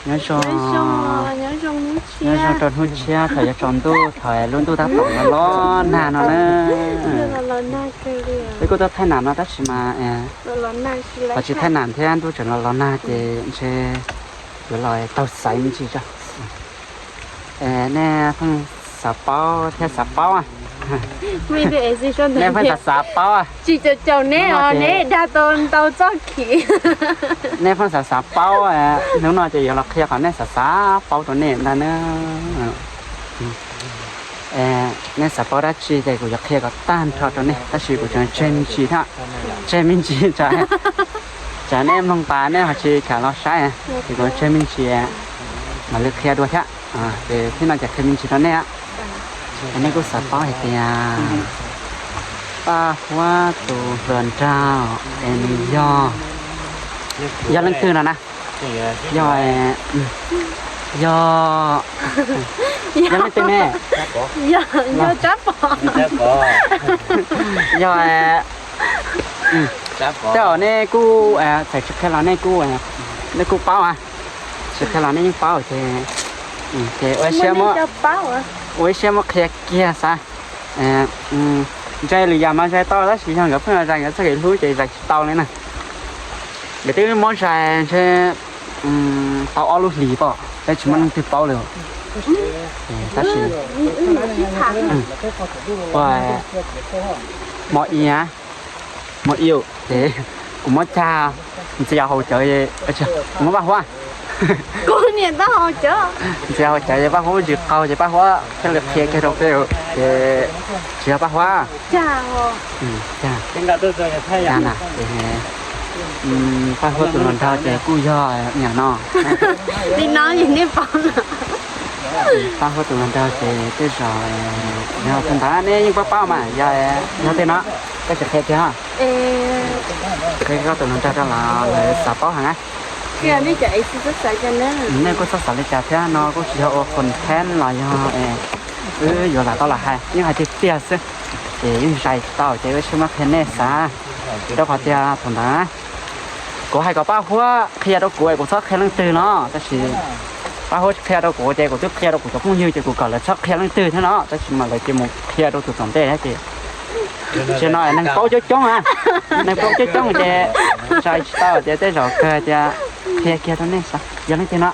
Nyob zoo, nyob zoo rau hnub tshiab thaum yuav tsaus ntuj, thaum lub ntuj tab tom los los nag no na. Peb kuj tuaj thaij nam no tab sis mas ho tsis thaij nam thiab, ntuj tseem los los nag ces ntshe yuav los taug xaiv me ntsis tso. Nej pheej xav paub thiab xav paub, nej pheej xav xav paub, tsis caum caum neb os, neb dag tau ntau txoj khiv. Nej pheej xav xav paub, hnub no ces yuav los qhia qhov nej xav xav paub rau nej ntag na. Nej xav paub dab tsi ces kuv yuav qhia kom tag nrho rau nej, tab sis kuv tseem tseg me ntsis thiab, tseg me ntsis tsam, tsam nej mloog tas nej ho tsis kam los saib, ces kuv tseg me ntsis mam li qhia dua thiab. Ces thaum no ces qhia me ntsis rau nej. Nej kuj xav paub hais tias Paj Huab tus hluas nraug es nws yog, yog leej twg no na? Yog, yog, yog leej twg ne? Yog Tsab Pov. Yog, tej zaum nej kuj, txawm tsis qhia los nej kuj, nej kuj paub a, tsis qhia los nej yeej paub ces, ces ua ib siab muab qhia kiag xav. Zais lwm yam mas zais tau tab sis yog nkawd pheej zais nkawd txoj kev hlub ces zais tsis tau li na. Nkawd twb muab zais ntshe tau ob lub hlis pom peb tsis muaj leej twg paub li. Tab sis, ua, mos ias, mos ias ces kuv muab cag ntxias hauv cawv, kuv muab Paj Huab ntxias hauv cawv ces Paj Huab tsis qaug ces Paj Huab thiaj li qhia kiag rau peb ces tsis yog Paj Huab. Paj Huab tus hluas nraug ces kuj yog niam no. Paj Huab tus hluas nraug ces tej zaum yog tus ntawd nej yeej paub paub mas yog, yog tej no, koj tsis qhia kiag. Qhia koj tus hluas nraug rau lawv, lawv xav paub heev na. Nej kuj txhob xav li cas thiab, no kuj tsis yog ua content los yog wb yuav lam tau lam hais, yeej hais tiag tiag xwb. Ces yeej zais tsis tau ces wb tsis muab qhia nej xav, rau qhov tias thaum ntawd kuv hais kom Paj Huab qhia rau kuv es kuv txhob qhia leej twg no, tab sis Paj Huab qhia rau kuv ces kuv twb qhia rau kuv cov phooj ywg ces kuv kom lawv txhob qhia leej twg thiab no, tab sis mas lawv cia li mus qhia rau tus tom ntej thiab ces tsis no neeg paub coob coob a, neeg paub coob coob ces zais tsis tau ces tej zaum kawg tias qhia kiag rau nej xav. Yog leej twg no?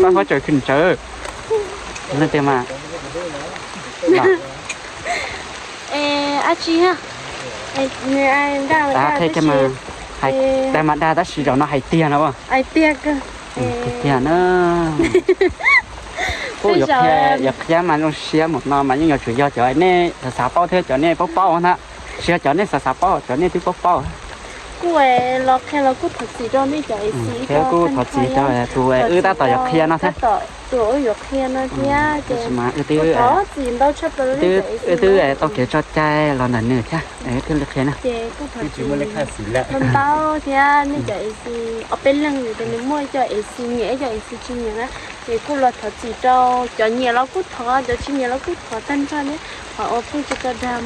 Paj Huab tsaws khwv ntsawv. Yog leej twg mas? Qhia mas, hais dag mas dag tab sis zaum no hais tiag no. Tiag tiag na. Kuj yuav qhia mas zoo siab mus no mas yeej yuav tsum yog cov nej xav xav paub thiab cov nej paub paub ntag, tsis yog cov nej xav xav paub, cov nej twb paub paub. Kuj los qhia los kuj thov txim rau nej cov, kuj thov txim rau tus wb tab tom yuav qhia no thiab, tus wb yuav qhia no thiab ces kuj thov txim ntau tshaj plaws, wb twb tau kev tso cai los ntawm nws thiab thiaj li qhia na. Ces kuj thov txim ntau thiab nej cov esi ob peb leeg vim tias nws muaj ib co esi nyiam ib co esi tsis nyiam na, ces kuj los thov txim rau cov nyiam los kuj thov, cov tsis nyiam los kuj thov tag nrho thiab. Qhov uas pheej tsis tau dag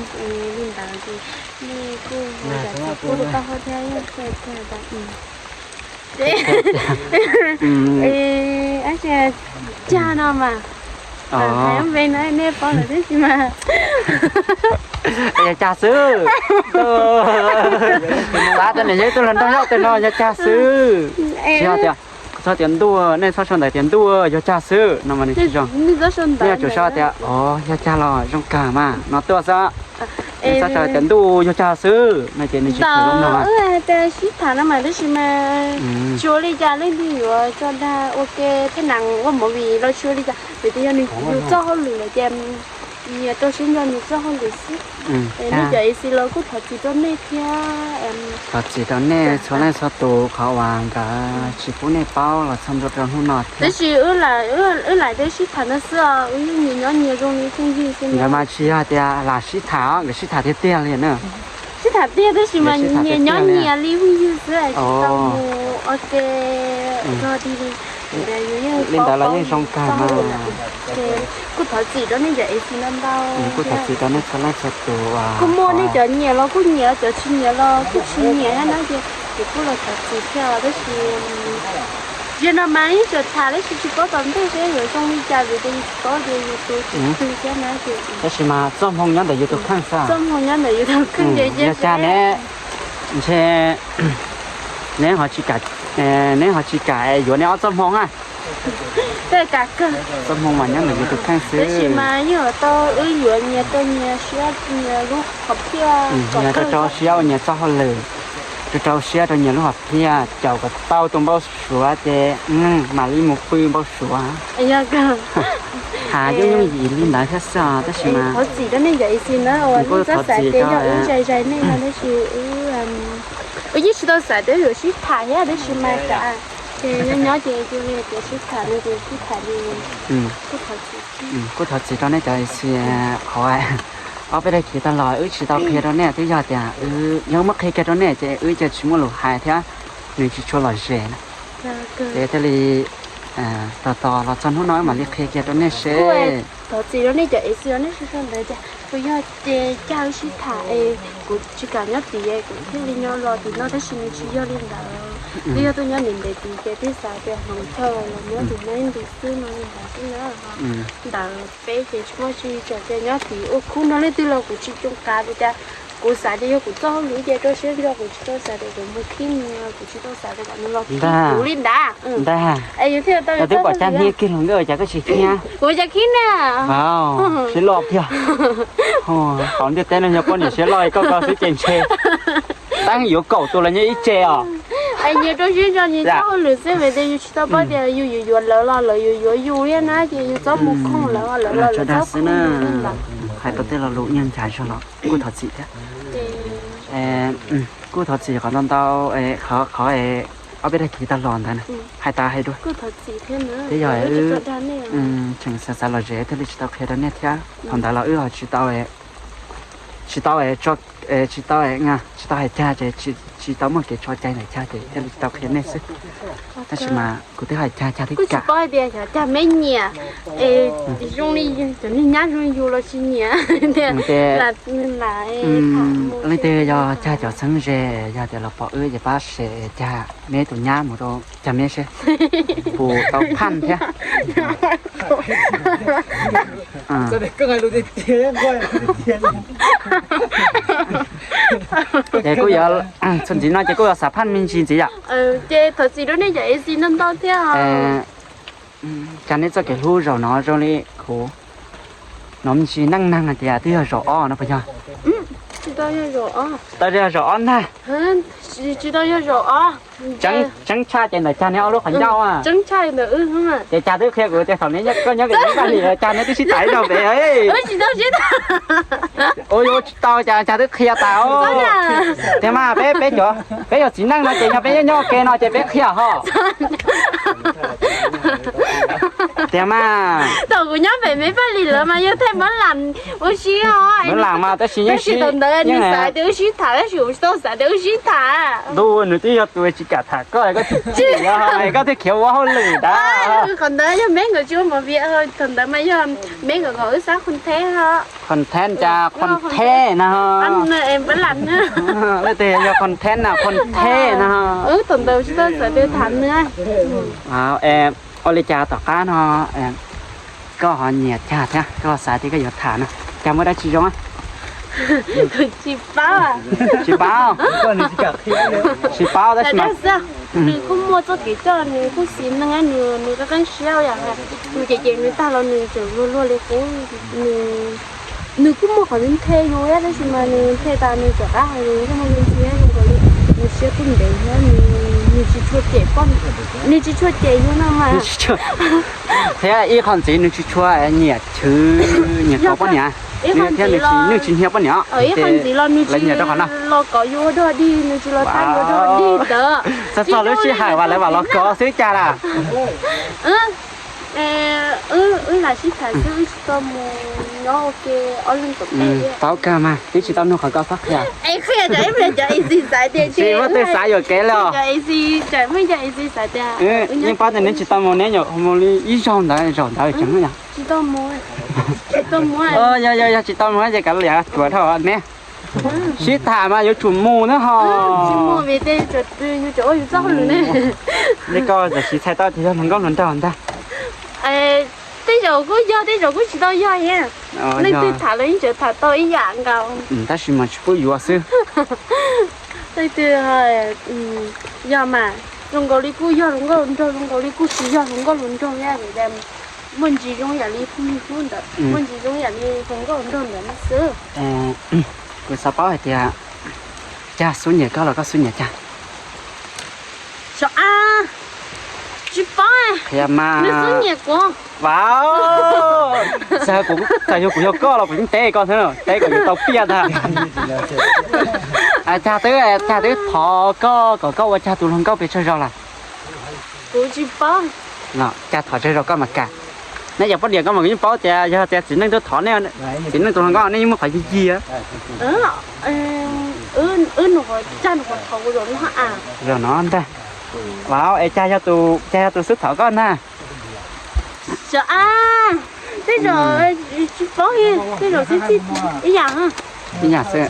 li ntawd ces nej kuj ua zam txim pub rau Paj Huab thiab. Cag no mas, hais npe no nej paub lawm tab sis mas yog cag xwb. Xav tias nws yog ib tug hluas nraug zoj tej no yog cag xwb. Tsis yog tias, txhob tias ntuj, nej txhob sau ntawv tias ntuj yog cag xwb no mas nws tsis zoo. Nej yuav tsum sau tias, o, yog cag los zoo kawg mas no tuaj xwb. Nej txhob sau tias ntuj yog cag xwb no ces nws tsis zoo no. Wb hais tias sib tham no mas tab sis mas tsis ua li cas, leej twg yuav tso dag ua ke thaj nees ua movie los tsis ua li cas, vim tias yog nws yus txoj hauj lwm lawm ces nyias rau siab nco nyias txoj hauj lwm xwb. Nej cov esi los kuj thov txim rau nej thiab. Thov txim rau nej txhua leej txhua tus qhov uas nkawd tsis pub nej paub los txog ntua rau hnub no thiab. Tab sis wb lam twb sib tham no xwb os, wb yeej nyias nyob nyias zoo li phooj ywg xwb. Nkawd mas tsis yog tias lam sib tham os, nkawd sib tham tiag tiag li na. Sib tham tiag tab sis mas nyias nyob nyias li phooj ywg xwb, tsis tau mus ua ke rog dig li. Li ntawd los yeej zoo kawg mas. Kuj thov txim rau nej cov esi no ntau. Kuj thov txim rau nej txhua leej txhua tus. Kuj muaj nej cov nyiam los kuj nyiam, cov tsis nyiam los kuj tsis nyiam thiab na ces Ces kuj los thov txim thiab tab sis, zaum no mas yeej tseem tham tab sis tsis paub tom ntej seb yuav zoo li cas vim tias yus tsis paub tias yus tus twg thiab na ces. Tab sis mas txoj hmoo nyob ntawm yus tus kheej xwb. Txoj hmoo nyob ntawm yus tus kheej ces yog cas neb, ntshe neb ho tsis kam, neb ho tsis kam yuav neb ob txoj hmoo na. Tej kam kawg. Txoj hmoo mas nyob ntawm yus tus kheej xwb. Tab sis mas yeej tau wb yuav nyias rau nyias siab nyias lub hom phiaj, nyias rau rau siab ua nyias txoj hauj lwm, rau rau siab rau nyias lub hom phiaj, caum kom tau tus npau suav ces mam li mus pw npau suav. Yog, has yooj yooj yim li ntawd thiab xwb tab sis mas thov txim rau nej cov ib xi na uas nej txhob xav tias yog wb zais zais nej no tab sis wb yeej tsis tau xav tias yuav sib tham thiab tab sis mas cas ces nyob nyob ces cia li tias sib tham no ces sib tham li. Kuj thov txim rau nej cov ib xi, qhov ob peb daim khiv tag los wb tsis tau qhia rau nej twb yog tias wb, yog muab qhia kiag rau nej ces wb cia tsis muaj lus hais thiab nws tsis tshua lom zem na. Ces thiaj li tos tos los txog hnub no wb mam li qhia kiag rau nej seb. Thov txim rau nej cov ib xi os, nej sawv daws ntawd ces kuv yog ces cas wb sib tham es kuv tsis kam nyob tid es kuv thiaj li nyob los tim no tab sis nws tsis yog li ntawd. Twb yog tuaj nyob ntev ntev tid ces twb xav tias hloov chaw los nyob tim no ib ntus xwb no li ntawd xwb na. Ntawd peb ces tsis muaj tsi, txawm tias nyob tid ua khub nrog leej twg los kuv tsis coob qab li cas. Kuv xav tias yog kuv txoj hauj lwm ces rau siab ntso, kuv tsis tau xav tias kuv mus khib nws, kuv tsis tau xav tias kom nws los khib kuv li ntawd. Ntag, es yus thiaj tau, twb pom cag hnia kiag hluas nkauj cas koj tsis khib. Kuv cas khib na, siab loj tiag. Hauv ntiaj teb no yog poj niam siab loj koj ko xwb ces ntshe tab yuav kaum tus los nyob ib tse os. Es nyias rau siab ntso nyias txoj hauj lwm xwb vim tias yus tsis tau paub tias yus yuav yuav lawv los lawv yuav yuav yus thiab na ces yus txhob mus khooj lawv, lawv los lawv txhob khooj yus li ntawd. Hais tau tej lo lus nyob nchav zog los kuj thov txim thiab. Kuj thov txim qhov ntau ntau, qhov ob peb daim khiv tag los ntawd na, hais tas hais dua. Twb yog wb tseem xav xav lom zem thiaj li tsis tau qhia rau nej thiab. Thaum ntawd los wb ho tsis tau, tsis tau, tsis tau, tsis tau hais cag ces tsis tau muaj kev tso cai ntawm cag ces thiaj li tsis tau qhia nej xwb. Tab sis mas kuv twb hais cag, cag twb kam. Cag me nyiam, zoo li cov niag nyab zoo yus los tsis nyiam tias leej twg yog cag cov txheeb ze, yog tias los pom wb ces pab share cag me tus nyab mus rau cag me seb puas tau phaj thiab. Ces kuj yuav, txuas ntxiv no ces kuj yuav xav phaj me ntsis ntxiv yom. Ces thov txim rau nej cov ib xi ntau ntau thiab. Cas nej txoj kev hlub zaum no zoo li kuv hnov me ntsis neej neeg hais tias twb yog zaum ob no puas yog? Tsis tau yog zaum ob ntag. Tsis tau yog zaum ob. Tseeb tshaj ces ntawm cag neb ob lub qhov ncauj. Tseeb tshaj ntawm wb. Ces cag twb qhia kuv tias thaum neb, koj nyob pem neb paj hlis, cag neb twb sib tham ib zaug pem. Ua yuav tsis tau cas cag twb qhia tas. Tiag mas peb, peb cov, peb yog txiv neej no ces yog peb nyob nyob ua ke no ces peb qhia ho. Tiag mas. Thaum kuv nyob pem me paj hlis lawv mas yog thaj Npab Lam ua si os. Npab Lam mas tab sis yeej sib, thaum ntawd nws xav tias wb sib tham tab sis kuv tsis tau xav tias wb sib tham. Ntuj, nws twb yog tus tsis kam tham koj, koj thiaj khiav ua hauj lwm ntag. Qhov ntawd yog me nkawd tsis ua movie, thaum ntawd mas yog me nkawd kom wb xab content os. Content cas content na. Leej twg yog content na, content na. Thaum ntawd tsis tau xav tias tham nws. Ua li cas tom qab no koj ho nyiam cag thiab koj xav tias koj yuav tham no, cas muaj dab tsi zoo? Tsis paub. Tsis paub. Tsis paub tab sis mas nws kuj muaj txoj kev coj, nws kuj xis neej, nws qeeb qeeb siab yom. Nws cem cem nws tag los nws tseem luag luag li qub. Nws kuj muaj qhov nws nthe yus thiab tab sis mas nws nthe tas nws rov qab hais nws zoo li ntxhi zoo nkaus li nws siab kuj ntev thiab, nws tsis tshua cem poj, nws tsis tshua cem yus no mas. Thiab ib qho ntxiv nws tsis tshua nyiam chwv nyiam kov poj niam, nws thiab nws tsis, nws tsis hnia poj niam. Ib qho ntxiv los nws tsis los kov yus ua dog dig, nws tsis los thab yus ua dog dig ntawd. Txog txog lub sij hawm mas lawv mam los kov xwb cas las. Wb lam sib tham xwb, wb tsis tau mus nyob ua ke ob leeg tom ntej. Paub kawg mas, twb tsis tau nug qhov koj txhob qhia. Es qhia cov ib pliag cov ib xi xav tias tsis muaj twg xav yuam kev li os. Cov ib xi, cov ib xi xav tias yeej paub tias neb tsis tau mus, neb nyuam qhuav mus li ib zaug ntawd zaum ntawd tseem yog. Tsis tau mus, tsis tau mus. Yog yog yog tsis tau mus ces kav liam cuam dhau neb. Sib tham mas yuav tsum mus na ho. Tsis mus vim tej yuav tsum ua yus txoj hauj lwm ne. Nej koj txawm siv txhais tau ces yog hluas nkauj hluas nraug ntag. Tej zaum kuj yog, tej zaum kuj tsis tau yog thiab. Leej twg tham los yeej tseem tham tau ib yam nkaus. Tab sis mas tsis pub yuav xwb. Leej twg yog mas zoo nkaus li kuj yog hluas nkauj hluas nraug, zoo nkaus li kuj tsis yog hluas nkauj hluas nraug thiab. Muaj ntsis zoo yam li phooj ywg ntawd, muaj ntsis zoo yam li hluas nkauj hluas nraug ntawd no xwb. Kuv xav paub hais tias Cag xub nyiam koj los koj xub nyiam Cag? Xyov a, tsis paub. Qhia mas. Nws xub nyiam kuv. Vav, txawm kuv, txawm yog kuv yog koj los kuv yeej teb koj xwb, teb kom yus tau piaj ntag. Cag twb, Cag twb thov koj kom koj ua Cag tus hluas nkauj pes tsawg zaus lawm? Kuv tsis paub. Los Cag thov tsawg zaus koj mam kam. Nej cov poj niam koj mas kuv yeej paub tias yog tias txiv neej tuaj thov nej, txiv neej tus hluas nkauj nej yeej muaj qhov yig yig. Wb nus qhov, Cag nus qhov thov kuv zaum no a. Zaum no ntag. Vav, es Cag yog tus, Cag yog tus xub thov koj ntag. Xyov a, tej zaum tsis paub, tej zaum xwb txij ib yam. Ib yam xwb.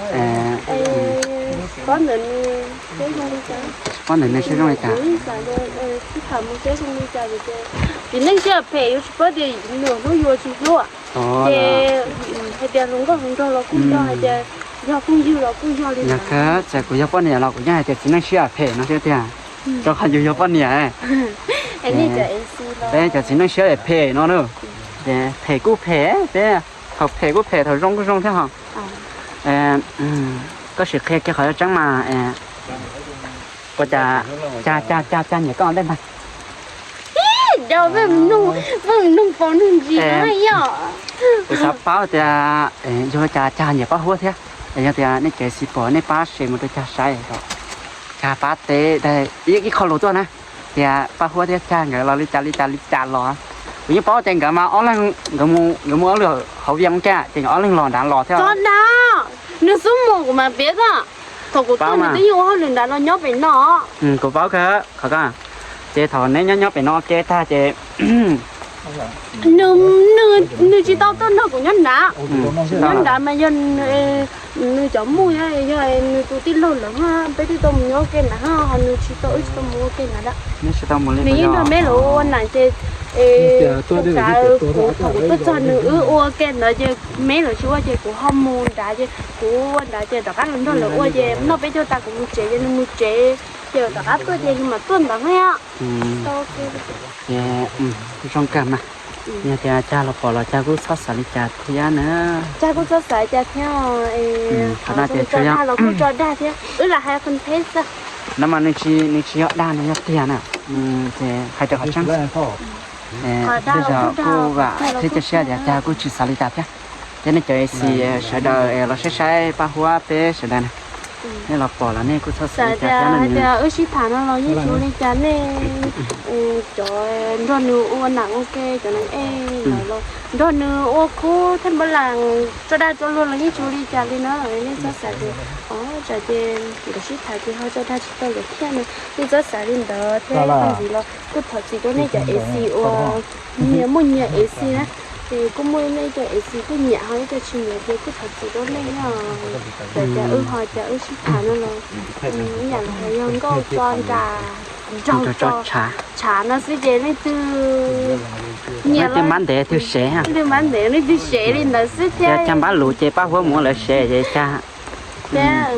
Paub ntawm nws siab zoo li cas, paub ntawm nws siab zoo li cas. Sib tham mus siab zoo li cas ces, txiv neej siab phem yuav tsis paub tias nws hlub yus tsis hlub. Ces hais tias hluas nkauj hluas nraug los kuj yog, hais tias yog phooj ywg los kuj yog li. Yog kawg, txawm kuv yog poj niam los kuv yeej hais tias txiv neej siab phem no thiab tiag. Rau qhov yus yog poj niam. Peb cov txiv neej siab phem no na, ces phem kuj phem, peb thaum phem kuj phem, thaum zoo kuj zoo thiab ho. Koj sim qhia kiag qhov tseeb mas. Ua cas Cag, Cag, Cag, Cag nyiam koj ntej ntag? Ib, Cag, peb mus nug, peb mus nug paus nug ntsis no yog. Kuv xav paub tias yog ua cas Cag nyiam Paj Huab thiab. Yog tias nej cov xib pom nej pab share mus rau Cag saib, Cag pab teb ib qho lus tuaj na, tias Paj Huab thiab Cag nkawd los li cas li cas li cas los. Kuv yeej paub tias nkawd mas ob leeg, nkawd mus ob lwm hauv Vias Cas ces nkawd ob leeg los nrad los thiab. Txhob dag, nws xub mus kuv mas piav txog. Thaum kuv tuaj nws twb yeej ua hauj lwm nrad los nyob pem no. Kuv paub kawg qhov ko. Ces thaum neb nyob nyob pem no ua ke tag ces nws tsis tau tuaj nrog kuv nyob nrad. Nyob nrad mas yog nws cov muj, yog nws tus tij laug lawm, peb twb tau mus nyob ua ke nrad, ho nws tsis tau, wb tsis tau mus ua ke nrad. Nws yeej nrog meb lawv ua nam ces, thaum kuv tuaj txog nws wb ua ke ntawd ces meb lawv tsis ua ces kuv ho mus nrad ces kuv ua nrad ces rov qab los nrog lawv ua ces noj peb caug tas kuv mus tsev ces nws mus tsev ces rov qab tuaj ces nws mam tuaj ntawd thiab. Zoo kawg mas. Yog tias Cag los pom los Cag kuj txhob xav li cas thiab na. Cag kuj txhob xav li cas thiab. Qhov no ces tso dag los kuj tso dag thiab, wb lam hais context xwb. No mas nws tsis, nws tsis yog dag, nws yog tiag na. Ces hais rau qhov tseeb, tej zaum kuj vam thiab cia siab tias Cag kuj tsis xav li cas thiab. Thiab nej cov A C sawv daws los saib saib Paj Huab peb sawv daws na, nej los pom los nej kuj txhob xav li cas thiab. Hais tias wb sib tham no los yeej tsis ua li cas, nej cov nrog nws ua nam ua ke cov neeg ej lawm los nrog nws ua khub thaj npab las tso dag tso luag los yeej tsis ua li cas li na. Nej txhob xav tias, o, tsam ces nkawd sib tham ces ho tso dag tsis tau lawm thiab no. Nej txhob xav li ntawd thiab. Tag ntxiv los kuj thov txim rau nej cov A C uas nyias muaj nyias A C na. Ces kuj muaj nej cov A C kuj nyiam ho ib co tsis nyiam ces kuj thov txim rau nej os. Txawm tias wb ho cas wb sib tham no los ib yam li hais yog nkauj tso nras nraug tso tshav no xwb ces leej twg nyiam los mab ntev twg sev, leej twg mab ntev leej twg sev li ntawd xwb thiab. Cag npab lus ces Paj Huab mus ua lawv sev ces Cag thiab.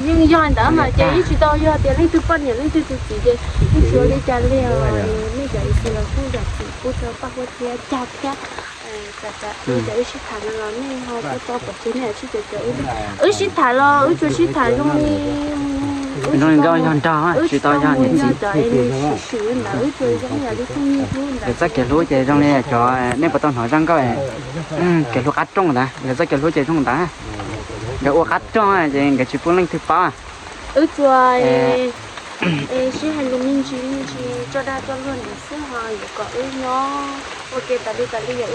Yeej yog ntawd mas ces yeej tsis tau yog tias leej twg poj niam leej twg tus txiv ces yeej tsis ua li cas li os. Nej cov A C los kuj zam txim pub rau Paj Huab thiab Cag thiab. Txawm tias wb sib tham no los nej ho txhob tau pom tseg nej sib cov cov wb, wb sib tham los wb tsuas sib tham zoo li, zoo li nkauj yog nraug, tsis tau yog niam txiv. Cov es nws sib swm ntawd wb tsuas zoo yam li phooj ywg ntawd. Nkawd txoj kev hlub ces zoo li cov nej puas tau hnov zaj nkauj kev hlub qab rooj ntawd, nkawd txoj kev hlub ces zoo ntawd. Nkawd ua qab rooj ces nkawd tsis pub leej twg paub. Wb tsuas sib hais lus me ntsis me ntsis tso dag tso luag ntawd xwb ho yuav kom wb nyob ua ke tas li tas li, yog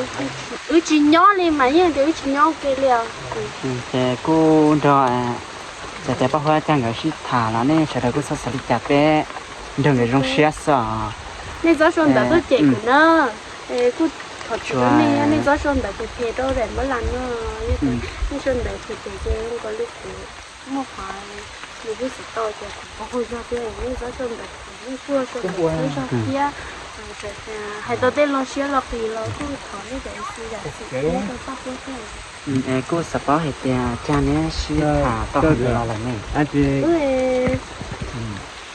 wb tsis nyob li mas yeej tias wb tsis nyob ua ke li os. Ces kuj nrog, txawm tias Paj Huab Cag nkawd sib tham los nej sawv daws kuj txhob xav li cas, peb nrog nkawd zoo siab xwb os. Nej txhob sau ntawv tuaj cem kuv na. Kuj Qhov tseem nej, nej txhob sau ntawv phem phem rau daim npab las no, nej sau ntawv phem phem ces nkaus li kuv muaj qhov nws kuj xav tau ces kuv pab hu zog thiab, nej txhob sau ntawv phem, nej kuj sau ntawv phem zog thiab. Hais tau tej lo siab lo qis los kuj thov nej cov xis zam txim rau paj huab thiab. Kuj xav paub hais tias cas neb sib tham tau heev los lawm ne?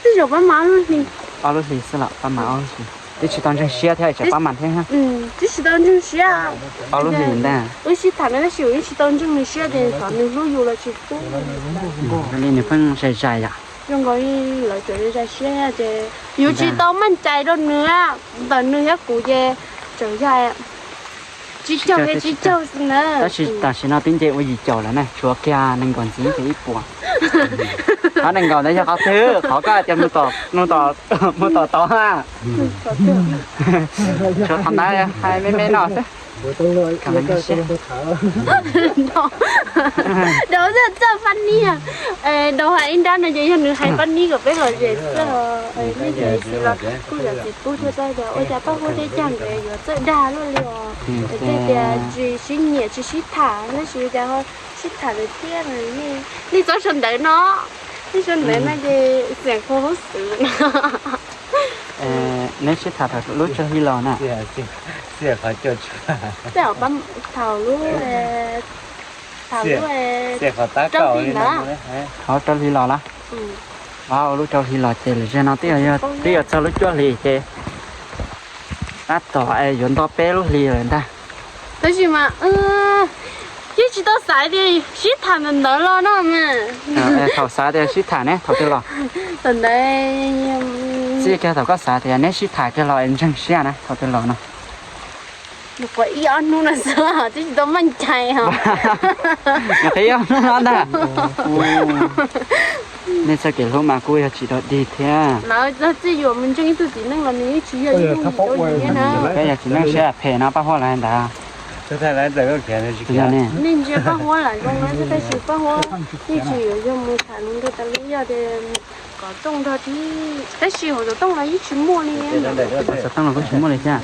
Twb zaum pab mas ob lub hlis. Ob lub hlis xwb los pab mas ob lub hlis. Twb tsis tau ntseeg siab thiab tseem pab mas thiab. Twb tsis tau ntseeg siab. Ob lub hlis ntag. Wb sib tham no tab sis wb tsis tau ntseeg nws siab tias xyov nws hlub yus los tsis hlub. Li nws pheej zais zais yom. Zoo nkaus li lawv tseem zais siab ces yus tsis tau meej cai rau nws, ntawm nws thiab kuv ces tseem yog tsis caug thiab tsis caug xwb na. Tab sis tam sim no twb nce ua yim caum lawm na, tshuav kiag nees nkaum ntxiv kiag ib puas. Qhov nees nkaum ntawd yog qhov twg? Qhov koj hais tias mus tom tod na. Tshuav qhov ntawd hais me me no xwb. Daus txawj pab nib, daus hais ib nrab no ces yog nws hais pab nib kom peb lom zem xwb os. Nej cov xis los kuj zam txim pub thiab, ua cas paj huab thiab cag nkawd yuav txawj dag luaj li os. Tej tias tsis sib nyiam tsis sib tham tab sis cas ho sib tham lawm thiab. Nej txhob sau ntawv no, nej sau ntawv no ces xiam khuv hub xwb no. Neb sib tham thaum lub tsaug hli los na? Tej zaum thaum lub, thaum lub rau hli ntawd. Thaum rau hli los lawm. Ua lub rau hli los ces lwm zaug no twb yuav txog lub cuaj hlis ces tab tom yuav nto peb lub hli lawm ntag. Tab sis mas yeej tsis tau xav tias sib tham ntawm ntawd los no mas. Thaum xav tias sib tham ne, thaum twg los? Thaum ntawd txij kiag thaum koj xav tias neb sib tham kiag los ntseeg siab na, thaum twg los no? Nyuam qhuav ib ob hnub no xwb, twb tsis tau meej cai os. Nyuam qhuav ib ob hnub no ntag. Nej txoj kev hlub mas kuj yog tsis dog dig thiab. Lawv txawj yuav mus ntseeg ib tug txiv neej los nws yeej tsis yog ib tug txiv neej na. Peb yog txiv neej siab phem no Paj Huab lawv hais ntawd. Nej ntsia Paj Huab lam zoo na, tab sis Paj Huab yeej tsis yuav yog mus tham nrog tas li, yog tias kom tooj nrog tib, tab sis hauv xov tooj los yeej tsis muaj li. Xov tooj los kuj tsis muaj li thiab.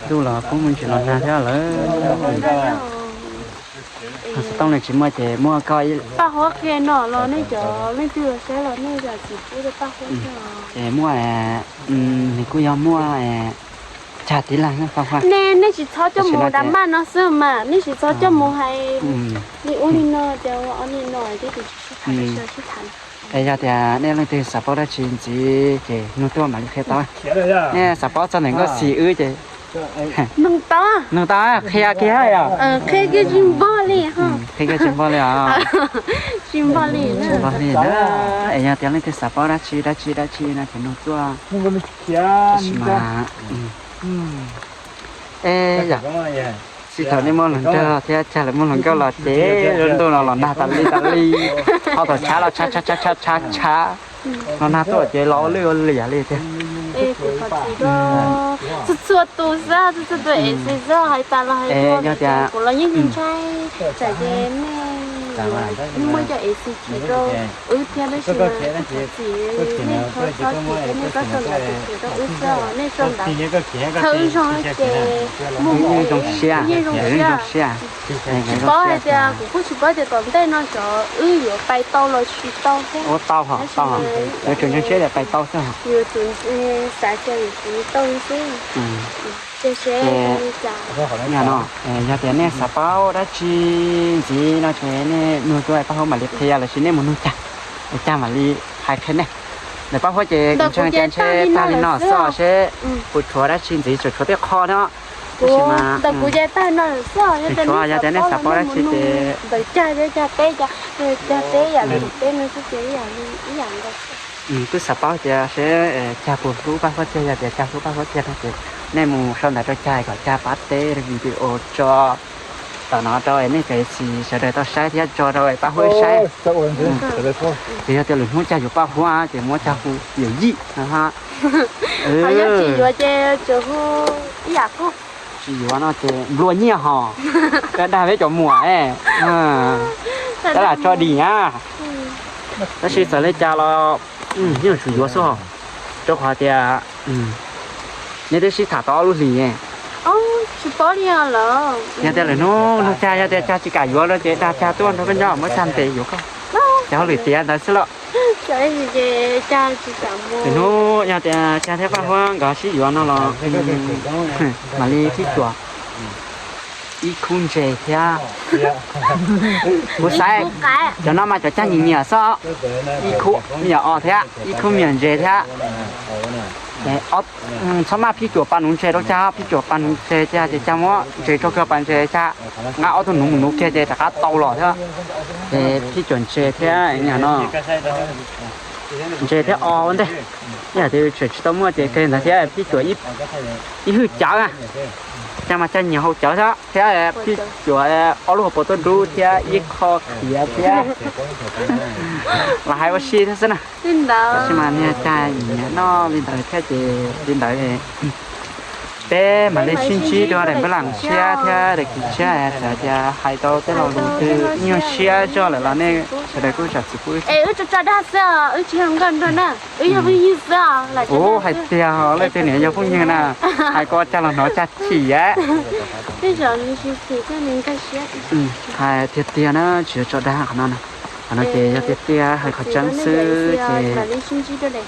Ntuj los kuj muaj ntsis los nag thiab lawm. Xov tooj los tsis muaj ces muaj koj ib. Paj Huab qhia no los nej cov leej twg los saib los nej zam txim pub rau Paj Huab thiab. Ces muaj, nws kuj yog muaj cag tib lag Paj Huab. Nej, nej tsis txhob coj mus drama no xwb mas, nej tsis txhob coj mus hais li ub li no ces ua ob li no ces tsis sib tham, sib tham. Es yog tias nej leej twg xav paub dab tsi ntxiv ces nug tuaj mam li qhia tau. Nej xav paub txog ntawm nkauj xis wb ces nug tau, qhia kiag yom. Qhia kiag tsis npog li, qhia kiag tsis npog li os. Tsis npog li, tsis npog li na. Es yog tias leej twg xav paub dab tsi dab tsi dab tsi no ces nug tuaj. Tab sis mas, es yom, txij thaum nej muaj hluas nraug thiab cag lawv muaj hluas nkauj los ces lub ntuj no los nag tas li tas li. Ho thaum tshav los tshav tshav tshav tshav tshav, los nag tuaj ces los ua lwj ua liam li thiab. Txhua txhua tus xwb, txhua txhua tus es xwb hais tas los hais tuaj, kuv los yeej ntshai, tsam ces nej yuav muaj cov es xis chim rau wb thiab tab sis mas txim, nej txhob txhob chim thiab nej txhob sau ntawv chim rau wb xwb os, nej sau ntawv txhawb wb zog ces muaj mus zoo siab, yeej zoo siab. Tsis paub hais tias, kuv kuj tsis paub tias tom ntej no xyov wb yuav pais tau los tsis tau thiab. Ua tau hos, tau hos, yuav tsum ntseeg siab tias pais tau xwb hos. Yuav tsum xav tias yuav tsum tau li xwb. Ces yog no, yog tias nej xav paub dab tsi ntxiv no ces nej nug tuaj Paj Huab mam li qhia lossis nej mus nug cag, cag mam li hais qhia nej. Ntawm Paj Huab ces kuv ntseeg tias ntshe tag li no xwb seb puas tshuav dab tsi ntxiv, tseem tshuav tej qho no. Tab sis mas ntawm kuv ces tag li no xwb, tshuav yog tias nej xav paub dab tsi ces ntawm cag thiab cag teb, cag teb yam li teb no xwb ces ib yam li ib yam nkaus. Twb xav paub tias seb cag puas hlub Paj Huab tiag, yog tias cag hlub Paj Huab tiag no ces nej mus sau ntawv rau cag kom cag pab teb video tso tom no rau nej cov xis sawv daws tau saib thiab tso rau Paj Huab saib. Ces yog tias lwm hnub cag yuav Paj Huab ces muab cag hu yawm yij no ha. Yog tsis yuav ces tsuas hu ib yam kuj. Tsis yuav no ces nplua nyiaj hos. Koj dag peb cov muam, tab lam tso dim na. Tab sis txawm li cas los yeej yuav tsum yuav xwb hos, rau qhov tias nej twb sib tham tau ob lub hlis. Tsis paub li os lawm. Yog tias lwm hnub nug Cag, yog tias Cag tsis kam yuav no ces dag Cag tuaj nrog koj nyob, muab Cag ntes yuav koj. Ces hauj lwm tiav ntawd xwb los. Lwm hnub yog tias Cag thiab Paj Huab nkawd sib yuav no los mam li phij cuam ib khub ntses thiab. Kuv xaiv cov no mas cov Cag nyiam nyiam xwb, ib khub me nyuam os thiab ib khub me nyuam ntses thiab. Txhob maj phij cuam pas nuv ntses rau Cag, phij cuam pas nuv ntses Cag ces Cag muab ntses tso kiag pas ntses Cag nqa ob tug nuv mus nuv kiag ces rov qab tau los thiab. Ces phij cuam ntses thiab no, ntses thiab os ua ntej. Ib yam tias tseem tsis tau muaj ces kawg ntawd thiab phij cuam ib hwj cawv na. Cag mas Cag nyiam haus cawv thiab, thiab phij cuam ob lub hauv paus tuaj dub thiab ib qho khiav thiab. Los hais ua si thiab xwb na. Tab sis mas niag Cag nyiam noj li ntawd thiab ces li ntawd peb mam li sib ntsib dua daim npaj lam tshiab thiab daim kis tshiab, txawm tias hais tau tej lo lus twg nyuaj siab zog lawm los nej sawv daws kuj zam txim pub wb. Es wb tso tso dag xwb, wb tsis yog nkauj nraug na, wb yog phooj ywg xwb. Ub, hais tiag leej twg niam yog phooj ywg na, hais ko Cag los hnov Cag chim. Tej zaum nws tsis chim thiab nws nkag siab. Hais tiag tiag na, tsis yog tso dag qhov no na. Qhov no ces yog tiag tiag hais qhov tseeb xwb ces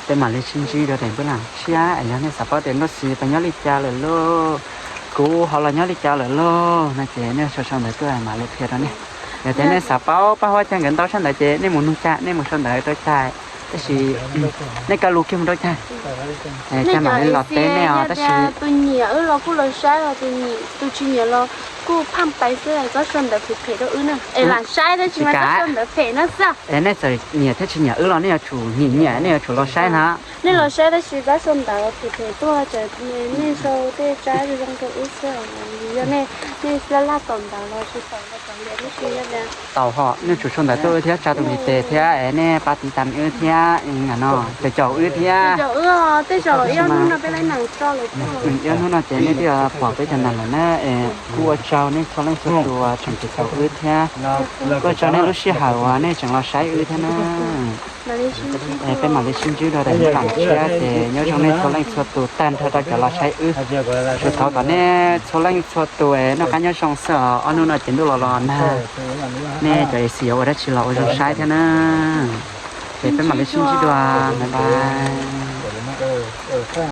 peb mam li sib ntsib dua daim npaj lam tshiab. Es yog nej xav paub tias Nuj Xis pes nyob li cas lawm lauj, kuv ho los nyob li cas lawm lauj no ces nej sau sau ntawv tuaj mam li qhia rau nej. Yog tias nej xav paub Paj Huab Cag nkawd ntau sab ntawd ces nej mus nug Cag, nej mus sau ntawv rau Cag. Tab sis nej kaw lus kiag mus rau Cag, Cag mam li los teb nej os. Tab sis tus nyiam wb los kuj los saib, tus tsis nyiam los kuj phaj pais xwb, txhob sau ntawv phem phem rau wb na. Es lam saib tab sis mas txhob sau ntawv phem no xwb. Es nej txawm nyiam thiab tsis nyiam wb los nej yuav tsum nyiam nyiam, nej yuav tsum los saib na. Nej los saib tab sis txhob sau ntawv phem phem tuaj, nej sau tej tsab zoo zoo rau wb xwb. Yog nej, nej laj laj tau ntawv los tsis tau los tau liam, tab sis yog tau ho nej tsum sau ntawv tuaj wb thiab tsa tus ntiv tes thiab es nej pab tiv tas wb thiab no, caum caum wb thiab. Ib hnub no ces nej twb pom peb cov nas lawm na, es kuj ua tsaug nej txhua leej txhua tus tseem caum wb thiab. Kuj ua tsaug nej lub sij hawm uas nej tseem los saib wb thiab na. Peb mam li sib ntsib dua daim npaj lam tshiab ces nyob zoo nej txhua leej txhua tus tag nrho rau cov los saib wb. Tsuas thov kom nej txhua leej txhua tus noj qab nyob zoo xwb os, ob hnub no ces ntuj los los nag, nej cov ej xis yuav ua dab tsi los ua zoo saib thiab na. Ces peb mam li sib ntsib dua, bye bye.